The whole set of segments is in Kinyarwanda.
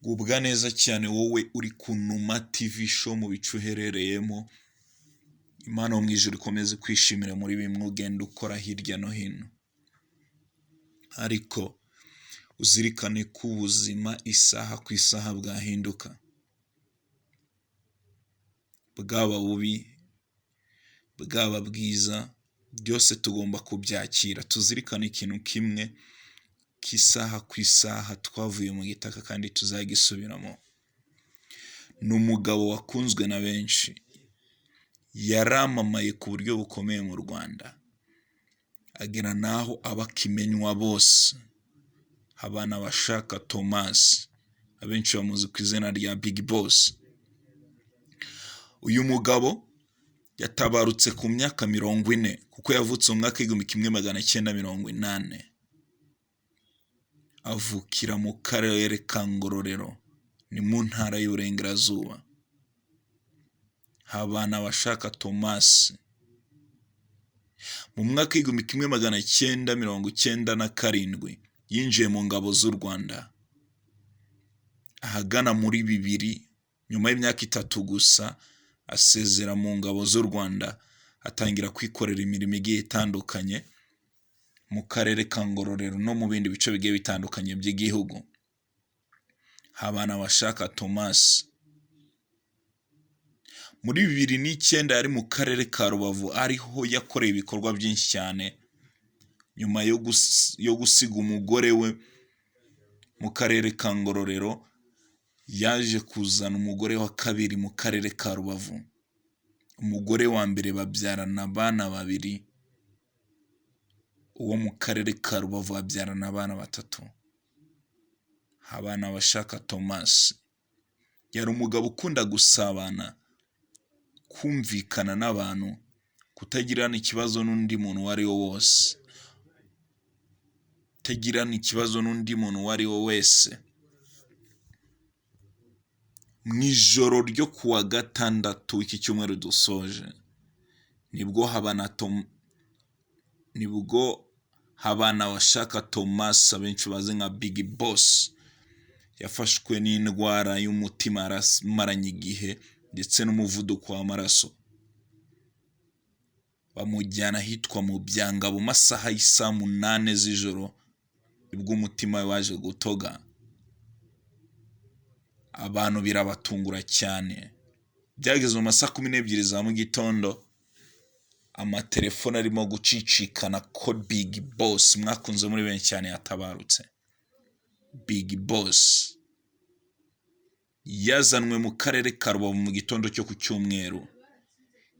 Gubwa neza cyane wowe uri ku Numa TV show mu bice uherereyemo, Imana yo mu ijuru ikomeze kwishimira muri bimwe ugenda ukora hirya no hino. Ariko uzirikane ko ubuzima isaha ku isaha bwahinduka, bwaba bubi, bwaba bwiza, byose tugomba kubyakira. Tuzirikane ikintu kimwe ko isaha ku isaha twavuye mu gitaka kandi tuzagisubiramo. Ni umugabo wakunzwe na benshi, yaramamaye ku buryo bukomeye mu Rwanda, agera n'aho aba akimenywa bose. Habanabashaka Thomas, abenshi bamuzi ku izina rya Big Boss. Uyu mugabo yatabarutse ku myaka 40 kuko yavutse mu mwaka w'1980, avukira mu karere ka Ngororero, ni mu ntara y'Iburengerazuba. Habanabashaka Thomas mu mwaka w'1997 yinjiye mu ngabo z'u Rwanda, ahagana muri 2000, nyuma y'imyaka 3 gusa asezera mu ngabo z'u Rwanda, atangira kwikorera imirimo igiye itandukanye mu karere ka Ngororero no mu bindi bice bigiye bitandukanye by'igihugu. Habanabashaka Thomas muri 2009 yari mu karere ka Rubavu, ariho yakoreye ibikorwa byinshi cyane nyuma yo gusiga umugore we mu karere ka Ngororero. Yaje kuzana umugore wa kabiri mu karere ka Rubavu. Umugore wa mbere babyarana abana babiri, uwo mu karere ka Rubavu babyarana abana batatu. Habanabashaka Thomas yari umugabo ukunda gusabana, kumvikana n'abantu, kutagirana ikibazo n'undi muntu uwo ari we wose, kutagirana ikibazo n'undi muntu uwo ari we wese. Mu ijoro ryo ku wa gatandatu w'iki cyumweru dusoje, nibwo Habanabashaka Thomas, abenshi bazi nka Big Boss, yafashwe n'indwara y'umutima yaramaranye igihe ndetse n'umuvuduko w'amaraso, bamujyana ahitwa mu Byangabo mu masaha y'isaa 8 z'ijoro, nibwo umutima we waje gutoga. Abantu birabatungura cyane. Byageze mu masaha 12 za mu gitondo, amatelefone arimo gucicikana ko Big Boss mwakunze muri benshi cyane yatabarutse. Big Boss yazanwe mu karere ka Rubavu mu gitondo cyo ku cyumweru.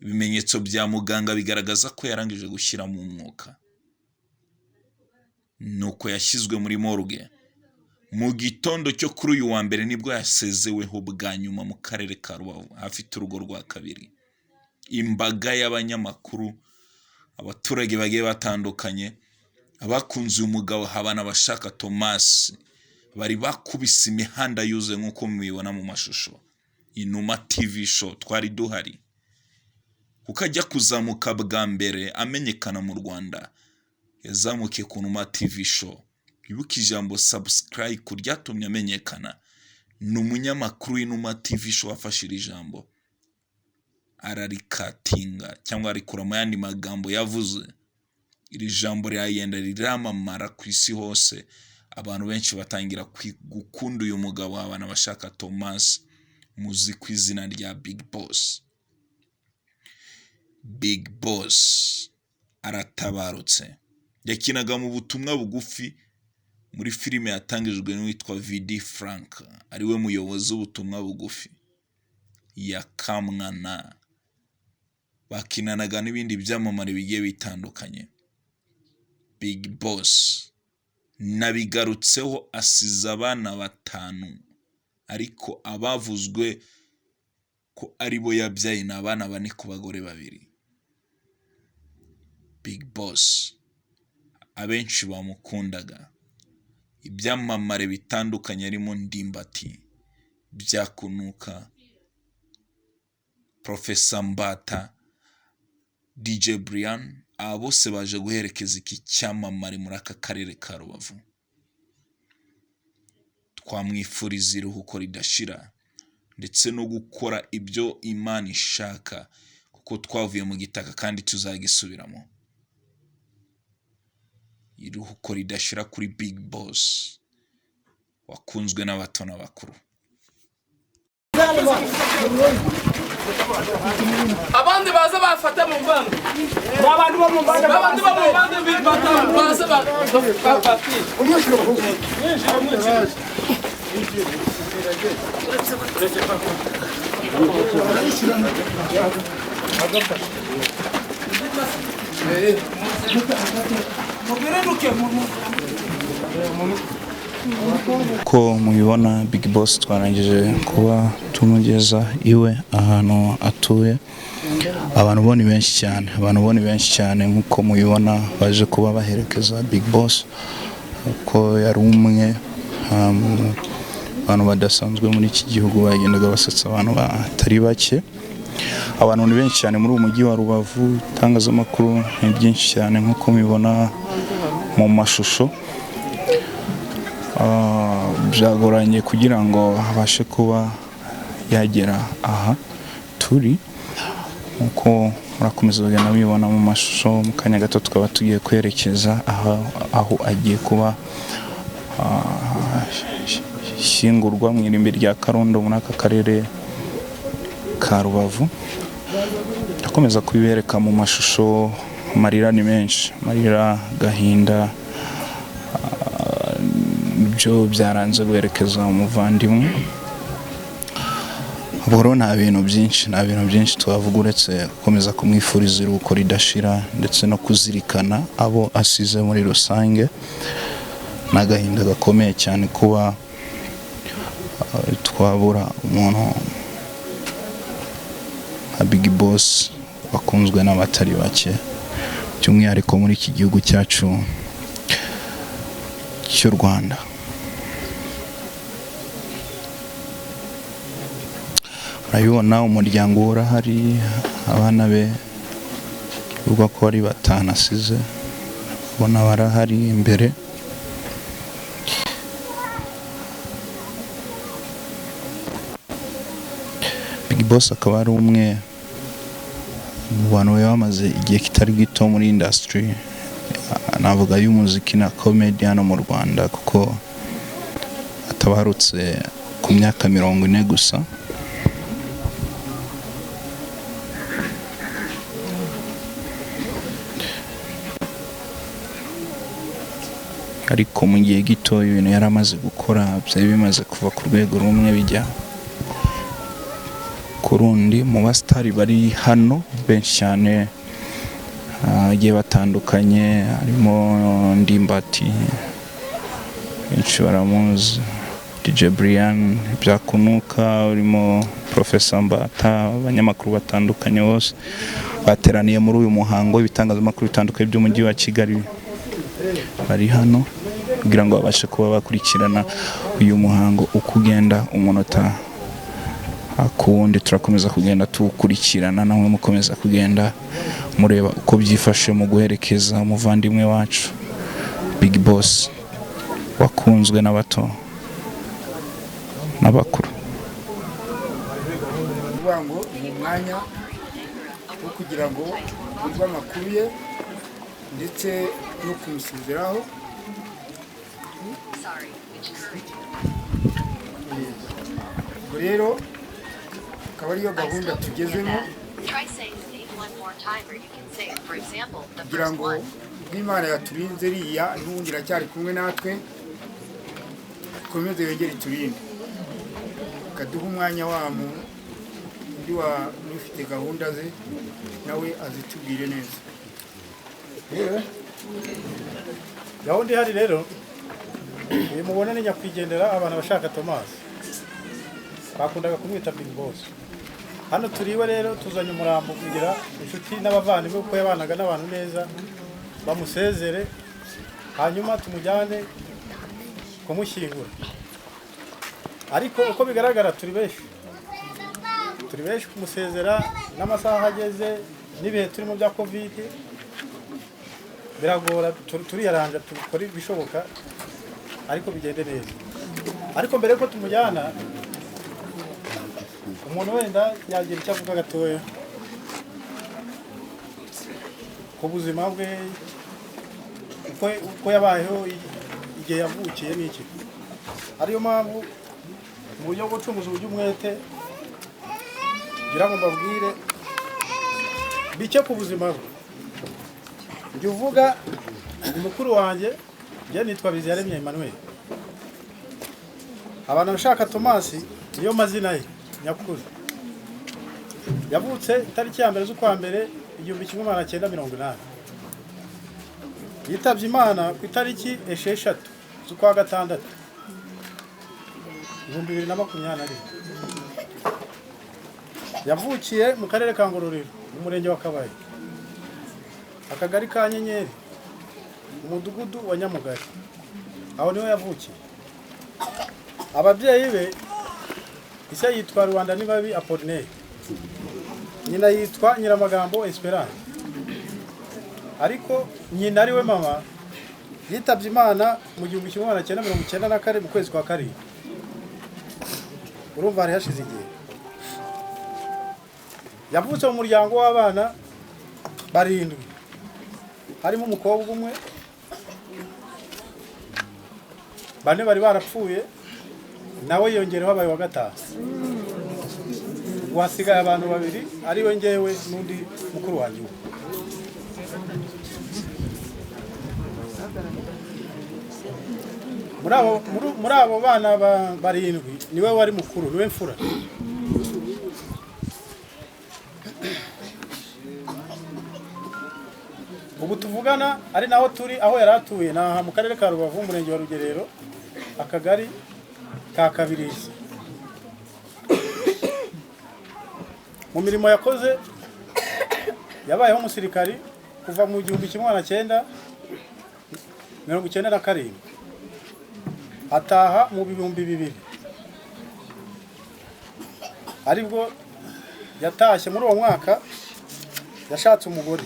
Ibimenyetso bya muganga bigaragaza ko yarangije gushyiramo umwuka, nuko yashyizwe muri morgue. Mu gitondo cyo kuri uyu wa mbere nibwo yasezeweho bwa nyuma mu karere ka Rubavu, afite urugo rwa kabiri. Imbaga y'abanyamakuru, abaturage bagiye batandukanye, abakunze uyu mugabo Habanabashaka Thomas, bari bakubise imihanda yuzuye nk'uko mubibona mu mashusho. Inuma TV show twari duhari, kuko ajya kuzamuka bwa mbere amenyekana mu Rwanda, yazamukiye ku Numa TV show. Wibuke ijambo subscribe ryatumye amenyekana. Ni umunyamakuru w'Inuma TV show wafashe iri jambo ararikatinga cyangwa arikura mu yandi magambo yavuze. Iri jambo riragenda riramamara ku isi hose, abantu benshi batangira gukunda uyu mugabo Habanabashaka Thomas, muzi ku izina rya Big Boss. Big Boss aratabarutse. Yakinaga mu butumwa bugufi muri filime yatangijwe n'uwitwa VD Frank, ariwe muyobozi w'ubutumwa bugufi ya Kamwana. Bakinanaga n'ibindi byamamare bigiye bitandukanye. Big Boss nabigarutseho, asize abana 5, ariko abavuzwe ko aribo yabyaye ni abana 4 ku bagore 2. Big Boss abenshi bamukundaga, ibyamamare bitandukanye harimo Ndimbati, Byakunuka, Profesa Mbata, DJ Brian, aba bose baje guherekeza iki cyamamare muri aka karere ka Rubavu. Twamwifuriza iruhuko ridashira ndetse no gukora ibyo Imana ishaka, kuko twavuye mu gitaka kandi tuzagisubiramo. Iruhuko ridashira kuri Big Boss wakunzwe n'abato n'abakuru. Abandi baza bafate mu mvange, babandi bo mu mvange, babandi bo mu mvange baza bafate. Ko mubibona, Big Boss twarangije kuba tumugeza iwe ahantu atuye. Abantu bo ni benshi cyane, abantu bo ni benshi cyane nk'uko mubibona, baje kuba baherekeza Big Boss ko yari umwe abantu badasanzwe muri iki gihugu, bagendaga basetsa abantu batari bake. Abantu ni benshi cyane muri uyu mujyi wa Rubavu, itangazamakuru ni byinshi cyane nk'uko mubibona mu mashusho. Byagoranye kugira ngo abashe kuba yagera aha turi, nk'uko murakomeza kugenda mubibona mu mashusho. Mu kanya gato tukaba tugiye kwerekeza aho agiye kuba shyingurwa mu irimbi rya Karundo muri aka karere ka Rubavu. Ndakomeza kubibereka mu mashusho. Amarira ni menshi, amarira, gahinda, byo byaranze guherekeza umuvandimwe. Ubwo nta bintu byinshi, nta bintu byinshi twavuga uretse gukomeza kumwifuriza iruhuko ridashira ndetse no kuzirikana abo asize muri rusange. N'agahinda gakomeye cyane kuba twabura umuntu nka Big Boss wakunzwe n'abatari bake, by'umwihariko muri iki gihugu cyacu cy'u Rwanda. Urabibona umuryango urahari, abana be bivugwa ko ari batanu asize, ubona barahari imbere. Big Boss akaba ari umwe mu bantu bari bamaze igihe kitari gito muri industry, navuga y'umuziki na comedy hano mu Rwanda, kuko atabarutse ku myaka 40 gusa. Ariko mu gihe gito ibintu yari amaze gukora byari bimaze kuva ku rwego rumwe bijya ku rundi. Mu basitari bari hano benshi cyane bagiye batandukanye, harimo Ndimbati, benshi baramuzi, DJ Brian, Byakunuka, urimo Professor Mbata, abanyamakuru batandukanye bose bateraniye muri uyu muhango. Ibitangazamakuru bitandukanye by'umujyi wa Kigali bari hano kugira ngo babashe kuba bakurikirana uyu muhango uko ugenda umunota ku wundi. Turakomeza kugenda tuwukurikirana, namwe mukomeza kugenda mureba uko byifashe mu guherekeza umuvandimwe wacu Big Boss wakunzwe n'abato n'abakuru. Kuvuga ngo ni umwanya wo kugira ngo wumve amakuru ye ndetse no kumusezeraho. Ubwo rero akaba ariyo gahunda tugezemo, kugira ngo ubwo Imana yaturinze iriya n'ubundi iracyari kumwe natwe, ikomeze yongere iturinde, ikaduha umwanya wa undi ufite gahunda ze nawe azitubwire neza. Gahunda ihari rero uyu mubona ni nyakwigendera abantu bashaka Thomas, bakundaga kumwita Big Boss. Hano turiwe rero tuzanye umurambo kugira inshuti n'abavandimwe, kuko yabanaga n'abantu neza, bamusezere hanyuma tumujyane kumushyingura. Ariko uko bigaragara turi benshi, turi benshi kumusezera, n'amasaha ageze n'ibihe turimo bya Covid biragora, turiyaranja tukora ibishoboka ariko bigende neza. Ariko mbere yuko tumujyana, umuntu wenda yagira icyo avuga gatoya ku buzima bwe, uko yabayeho, igihe yavukiye n'iki. Ariyo mpamvu mu buryo bwo gucunguza uburyo umwete ngira ngo mbabwire bike ku buzima bwe. Njya uvuga ni mukuru wanjye, njye nitwa Biziyaremye Emmanuel. Abantu bashaka Tomasi niyo mazina ye nyakuri. Yavutse itariki ya 1 z'ukwa mbere 1980. Yitabye Imana ku itariki 6 z'ukwa gatandatu 2021. Yavukiye mu karere ka Ngororero, mu murenge wa Kabaye, akagari ka Nyenyeri, umudugudu wa Nyamugari. Aho niho yavukiye. Ababyeyi be, ise yitwa Rwanda Nibabi Apollinaire, nyina yitwa Nyiramagambo Esperance. Ariko nyina ari we mama yitabye Imana mu 1994 mu kwezi kwa 7. Urumva hari hashize igihe. Yavutse mu muryango w'abana 7, harimo umukobwa umwe, 4 bari barapfuye, nawe yongereho abaye wa 5. Wasigaye abantu 2, ari we ngewe n'undi mukuru wanjye. Muri abo bana 7 niwe wari mukuru, niwe mfura. Ubu tuvugana ari naho turi, aho yari atuye naha mu karere ka Rubavu, umurenge wa Rugerero, akagari ka Kabirizi. Mu mirimo yakoze, yabayeho umusirikari kuva mu 1997 ataha mu 2000. Aribwo yatashye muri uwo mwaka, yashatse umugore.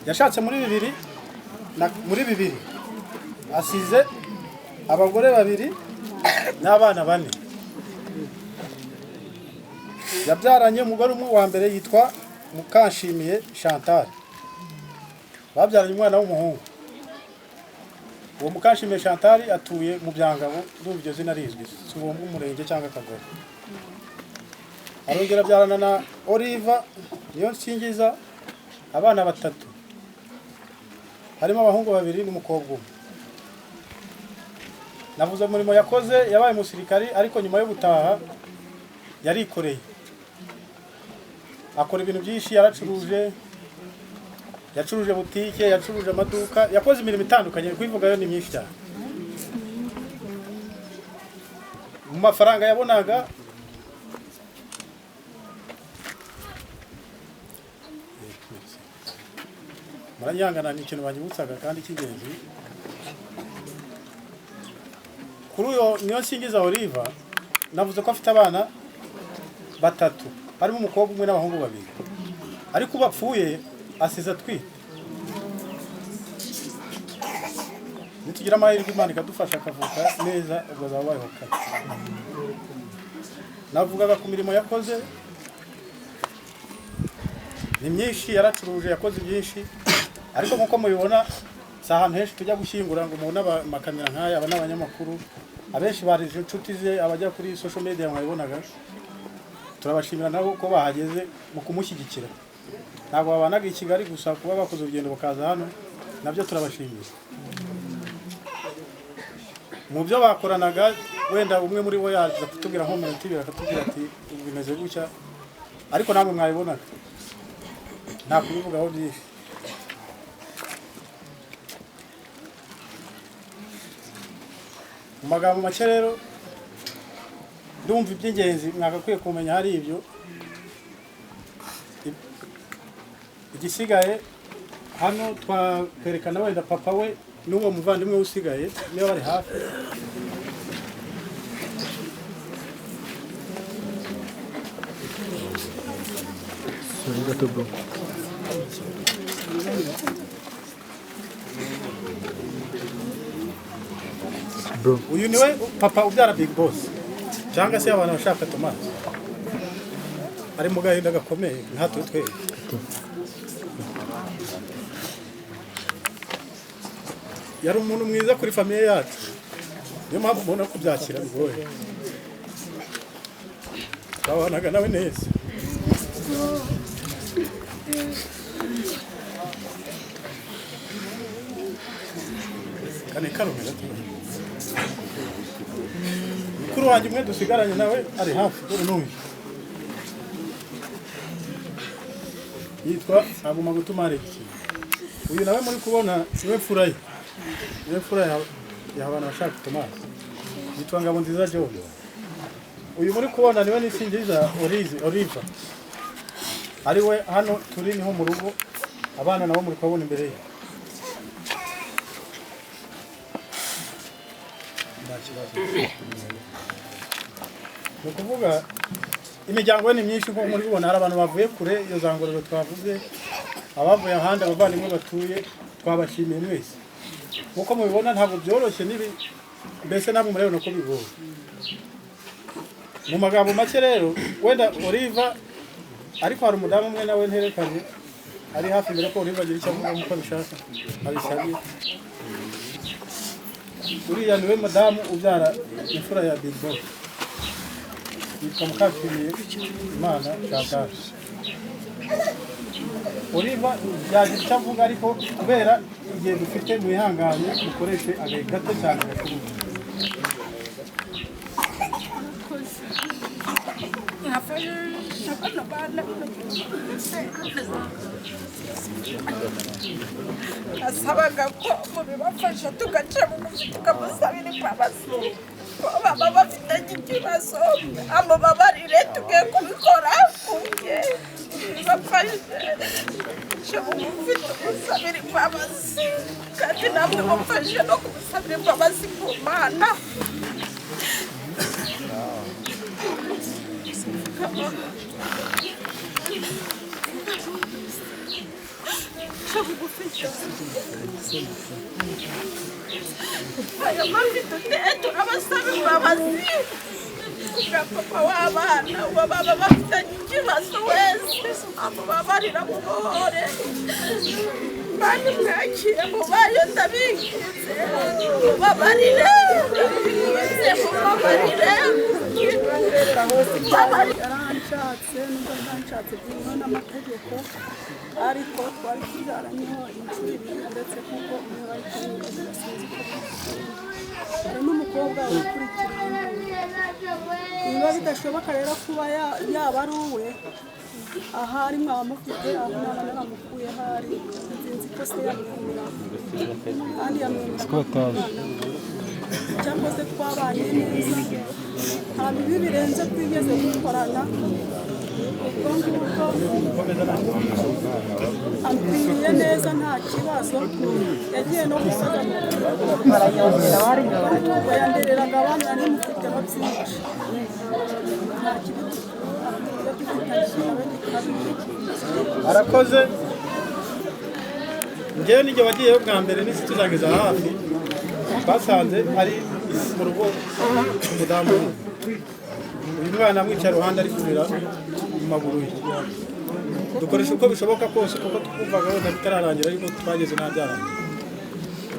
Yashatse muri 2000, asize abagore 2 n'abana 4. Yabyaranye umugore umwe wa mbere yitwa Mukanshimiye Chantal. Babyaranye umwana w'umuhungu. Uwo Mukanshimiye Chantal atuye mu Byangabo, ndumva iryo zina rizwi, si uwo umurenge cyangwa akagari. Arongera abyarana na Oliva niyo nsingiza abana 3, harimo abahungu 2 n'umukobwa umwe. Navuze umurimo yakoze, yabaye umusirikari, ariko nyuma yo gutaha yarikoreye, akora ibintu byinshi. Yaracuruje, yacuruje butike, yacuruje amaduka, yakoze imirimo itandukanye, kuyivugayo ni myinshi cyane. Mu mafaranga yabonaga muranyangana, ni ikintu banyibutsaga kandi cy'ingenzi. Kuri uyo niyo nsingiza Oliva, navuze ko afite abana 3, harimo umukobwa umwe n'abahungu 2. Ariko bapfuye asize atwite. Nitugira amahirwe Imana ikadufasha akavuka neza, ubwo azaba abayeho kare. Navugaga ku mirimo yakoze ni myinshi, yaracuruje, yakoze byinshi. Ariko nkuko mubibona, si ahantu henshi tujya gushyingura ngo mubone amakamera nk'aya. Aba n'abanyamakuru abenshi bari inshuti ze, abajya kuri social media mwabibonaga. Turabashimira nabo ko bahageze mu kumushyigikira. Ntabwo babanaga i Kigali gusa, kuba bakoze urugendo bakaza hano nabyo turabashimira. Mu byo bakoranaga, wenda umwe muri bo yaza kutubwira nko mu minota 2 akatubwira ati bimeze gutya, ariko namwe mwabibonaga, nta kubivugaho byinshi. Mu magambo make rero, ndumva iby'ingenzi mwagakwiye kumenya hari ibyo. Igisigaye hano twakwerekana wenda papa we n'uwo muvandimwe usigaye niba bari hafi. Sorry gato bro. Uyu niwe papa ubyara Big Boss cyangwa se abantu bashaka Thomas, ari mu gahinda gakomeye nkatwe twese. Yari umuntu mwiza kuri famille yacu, niyo mpamvu mubona kubyakira bigoye. Twabanaga nawe neza. Kane karumira mukuru wanjye umwe dusigaranye nawe ari hafi, dore n'uyu yitwa Aguma Gutuma Alex. Uyu nawe muri kubona niwe mfura ye, niwe mfura ya abantu bashaka Thomas, yitwa Ngabonziza John. Uyu muri kubona niwe Nisingiza Oliva, ari we hano turi niho mu rugo, abana nabo muri kubabona imbere ye. Nta kibazo. Ni ukuvuga imiryango ni myinshi nko muri kubona hari abantu bavuye kure, iyo za Ngororero twavuze, abavuye ahandi, abavandimwe batuye, twabashimiye mwese. Nkuko mubibona ntabwo byoroshye nibi, mbese namwe murabona ko bigoye. Mu magambo make rero wenda Oliva, ariko hari umudamu umwe nawe nterekanye ari hafi mbere ko Oliva agira icyo avuga nkuko abishaka abisabye. Uriya niwe madamu ubyara imfura ya Big Boss, yitwa Mukashimiye Imana Chantal. Oliva yagira icyo avuga, ariko kubera igihe dufite mwihangane mukoreshe agahe gato cyane gashoboka. Nasabaga ko mubibafasha tugaca bugufi tukamusabira imbabazi, ko baba bafitanye ikibazo amubabarire, tugiye kubikora kubye bibafashe duce bugufi tumusabira imbabazi, kandi namwe mumfashe no kumusabira imbabazi ku Mana. Aya mafi duteye turabasaba imbabazi kubwa papa w'abana, uwo baba bafitanye ikibazo wese amubabarira mubohore, kandi mwakire mubayo, ndabinginze mubabarire, ndabinginze mubabarire. Yaranshatse nubwo ntanshatse byemewe n'amategeko, ariko twari tubyaranye inshuro ibiri, uretse kuko umwe bari kumwe sinzi ko hari n'umukobwa ukurikirana. Niba bidashoboka rero kuba yaba ari uwe, ahari mwaba mufite aho naba naramukuye, ahari sinzi ko se yamwemera kandi yamwemera ko umwana we, cyangwa se twabanye neza, nta bibi birenze twigeze dukorana. Ubwo ngubwo amkwiriye neza nta kibazo. Yagiye no gusaza ubwo yandereraga abana nari mufiteho byinshi, nta kibi dufitanye nawe gikabije. Arakoze. Njyewe nijye wagiyeyo bwa mbere n'isi tuzageza hafi, basanze ari mu rugo umudamu uyu mwana amwicara iruhande ari kurira mu maguru ye. Dukoresha uko bishoboka kose kuko twumvaga wenda bitararangira, ariko twageze nta byarangiye.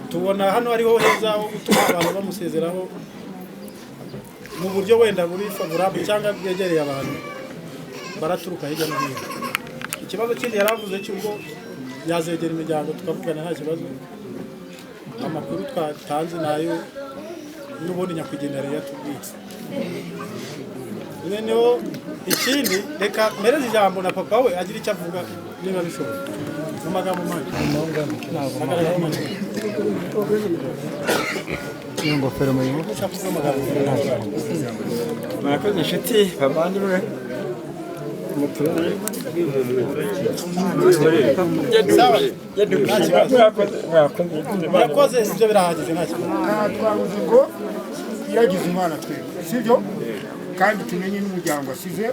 Tubona hano ariho heza ho gutuma abantu bamusezeraho mu buryo wenda buri favorable cyangwa bwegereye abantu baraturuka hirya no hino. Ikibazo kindi yaravuze cy'ubwo yazegera imiryango tukavugana nta kibazo. Amakuru twatanze nayo n'ubundi nyakwigendera yatubwiye. Noneho ikindi reka mpereze ijambo na papa we agira icyo avuga niba bishoboka mu magambo make. Murakoze inshuti bavandimwe. Murakoze, ibyo birahagije nta kibazo. Twavuze ngo iragize umwana twebwe, sibyo? Kandi tumenye n'umuryango asize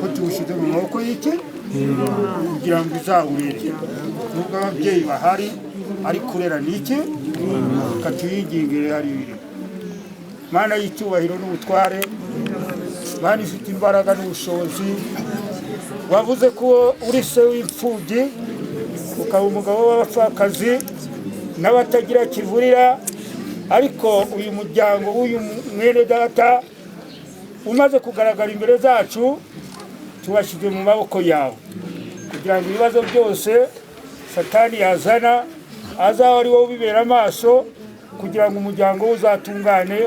ko tuwushyize mu maboko y'iki kugira ngo uzawurere. Nubwo ababyeyi bahari, ariko urera ni iki? Katuyingingire hari ibiri. Mana y'icyubahiro n'ubutware, Mana ifite imbaraga n'ubushobozi, wavuze ko uri se w'imfubyi, ukaba umugabo w'abapfakazi n'abatagira kivurira, ariko uyu muryango w'uyu mwene data umaze kugaragara imbere zacu, tubashyize mu maboko yawe kugira ngo ibibazo byose Satani yazana azaba ari wowe ubibera amaso, kugira ngo umuryango we uzatungane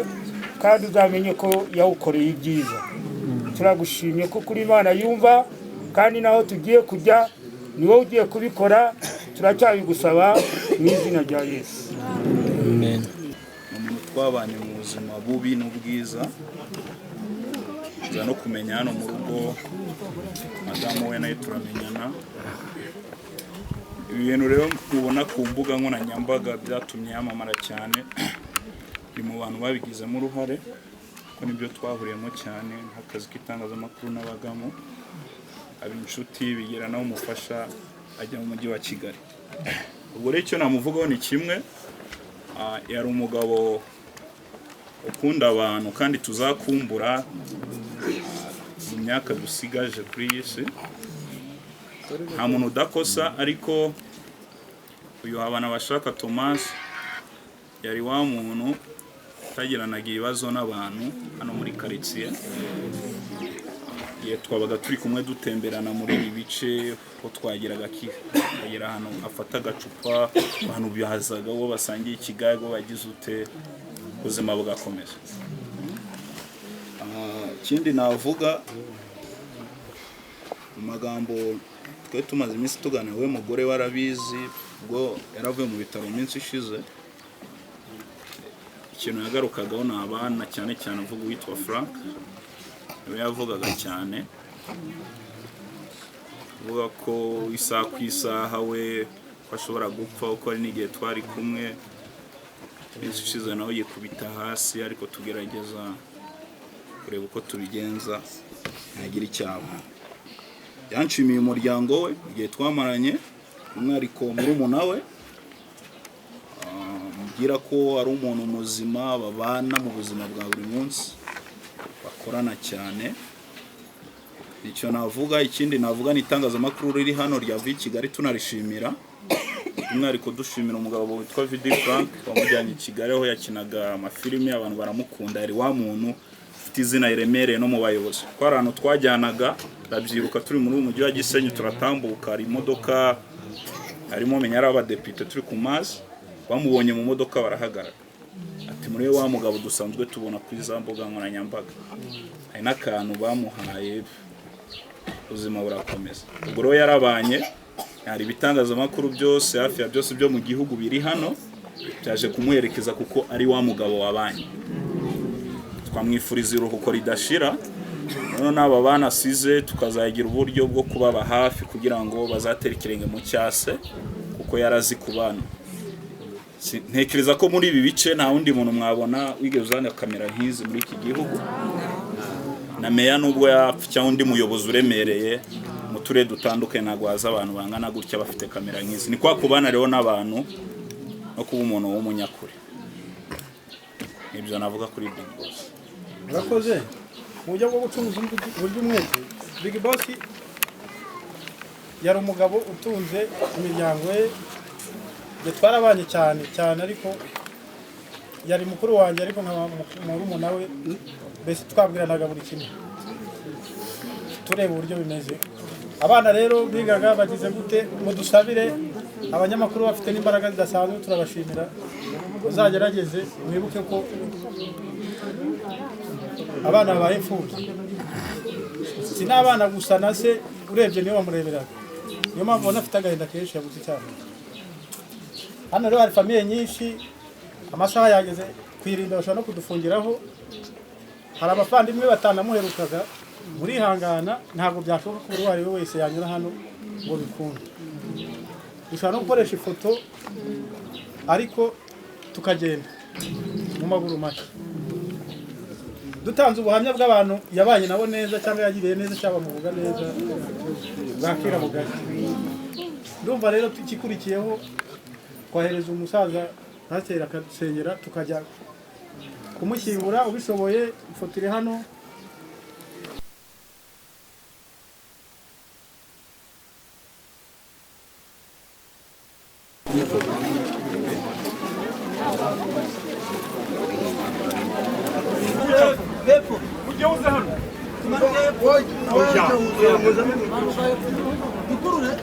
kandi uzamenye ko yawukoreye ibyiza. Turagushimye ko kuri Imana yumva, kandi naho tugiye kujya ni wowe ugiye kubikora. Turacyabigusaba mu izina rya Yesu. Ni umuntu twabanye mu buzima bubi n'ubwiza, nza no kumenya hano mu rugo madamu we nawe turamenyana. Ibi bintu rero mubona ku mbuga nkoranyambaga byatumye yamamara cyane, ni mu bantu babigizemo uruhare, kuko nibyo twahuriyemo cyane nk'akazi k'itangazamakuru n'abagamo, aba inshuti bigera nawe umufasha ajya mu mujyi wa Kigali. Ubwo rero icyo namuvugaho ni kimwe, yari umugabo ukunda abantu kandi tuzakumbura mu myaka dusigaje kuri iyi si. Nta muntu udakosa, ariko uyu Habanabashaka Thomas yari wa muntu utagiranaga ibibazo n'abantu hano muri karitsiye. Igihe twabaga turi kumwe dutemberana muri ibi bice, ko twageraga akagera ahantu afata agacupa, abantu bazaga uwo basangiye ikigage, uwo bagize ute, ubuzima bugakomeza. Ikindi navuga mu magambo twe tumaze iminsi tuganira, we mugore warabizi ubwo yaravuye mu bitaro mu minsi ishize, ikintu yagarukagaho ni abana, cyane cyane avuga uwitwa Frank, niwe yavugaga cyane, avuga ko isaha ku isaha we ko ashobora gupfa, kuko hari n'igihe twari kumwe iminsi ishize nawe yikubita hasi, ariko tugerageza kureba uko tubigenza ntagire icyaba. Yanshimiye umuryango we igihe twamaranye, umwihariko murumuna we, mubwira ko ari umuntu muzima babana mu buzima bwa buri munsi, bakorana cyane. Icyo navuga. Ikindi navuga ni itangazamakuru riri hano ryavuye i Kigali, tunarishimira, umwihariko dushimira umugabo witwa Vidi Frank wamujyanye i Kigali aho yakinaga amafilimi, abantu baramukunda. Yari wa muntu ufite izina riremereye no mu bayobozi, kuko hari ahantu twajyanaga, ndabyibuka turi muri uyu mujyi wa Gisenyi, turatambuka, hari imodoka harimo menya ari abadepite, turi ku mazi, bamubonye mu modoka barahagarara, ati muri wa mugabo dusanzwe tubona kuri za mbuga nkoranyambaga. Hari n'akantu bamuhaye, ubuzima burakomeza. Ubwo rero yarabanye, hari ibitangazamakuru byose hafi ya byose byo mu gihugu biri hano byaje kumuherekeza, kuko ari wa mugabo wabanye. Twamwifuriza iruhuko ridashira, noneho n'aba bana asize tukazagira uburyo bwo kubaba hafi kugira ngo bazatere ikirenge mu cyase, kuko yarazi kubana. Ntekereza ko muri ibi bice nta wundi muntu mwabona wigeze uzana kamera nk'izi muri iki gihugu, na meya nubwo yapfa cyangwa undi muyobozi uremereye mu turere dutandukanye ntabwo haza abantu bangana gutya bafite kamera nk'izi. Ni kwa kubana rero n'abantu no kuba umuntu w'umunyakuri. Nibyo navuga kuri Big Boss. Murakoze. Mu buryo bwo gucuruza uburyo umwete, Big Boss yari umugabo utunze imiryango ye. Njye twarabanye cyane cyane, ariko yari mukuru wanjye, ariko nkaba murumuna we, mbese twabwiranaga buri kimwe tureba uburyo bimeze. Abana rero bigaga bagize gute, mudusabire abanyamakuru bafite n'imbaraga zidasanzwe, turabashimira, muzagerageze mwibuke ko abana babaye imfubyi, si n'abana gusa, na se urebye niwe wamureberaga, niyo mpamvu ubona afite agahinda kenshi, yabuze icyaha. Hano rero hari famille nyinshi, amasaha yageze kwirinda, bashobora no kudufungiraho. Hari abavandimwe batanamuherukaga, murihangana, ntabwo byashoboka ko buri uwo ari we wese yanyura hano ngo bikunde. Dushobora no gukoresha ifoto ariko tukagenda mu maguru make. Dutanze ubuhamya bw'abantu yabanye nabo neza cyangwa yagiriye neza cyangwa bamuvuga neza, bwakira bugari. Ndumva rero ikikurikiyeho twahereza umusaza pasiteri akadusengera, tukajya kumushyingura. Ubishoboye ifoto iri hano.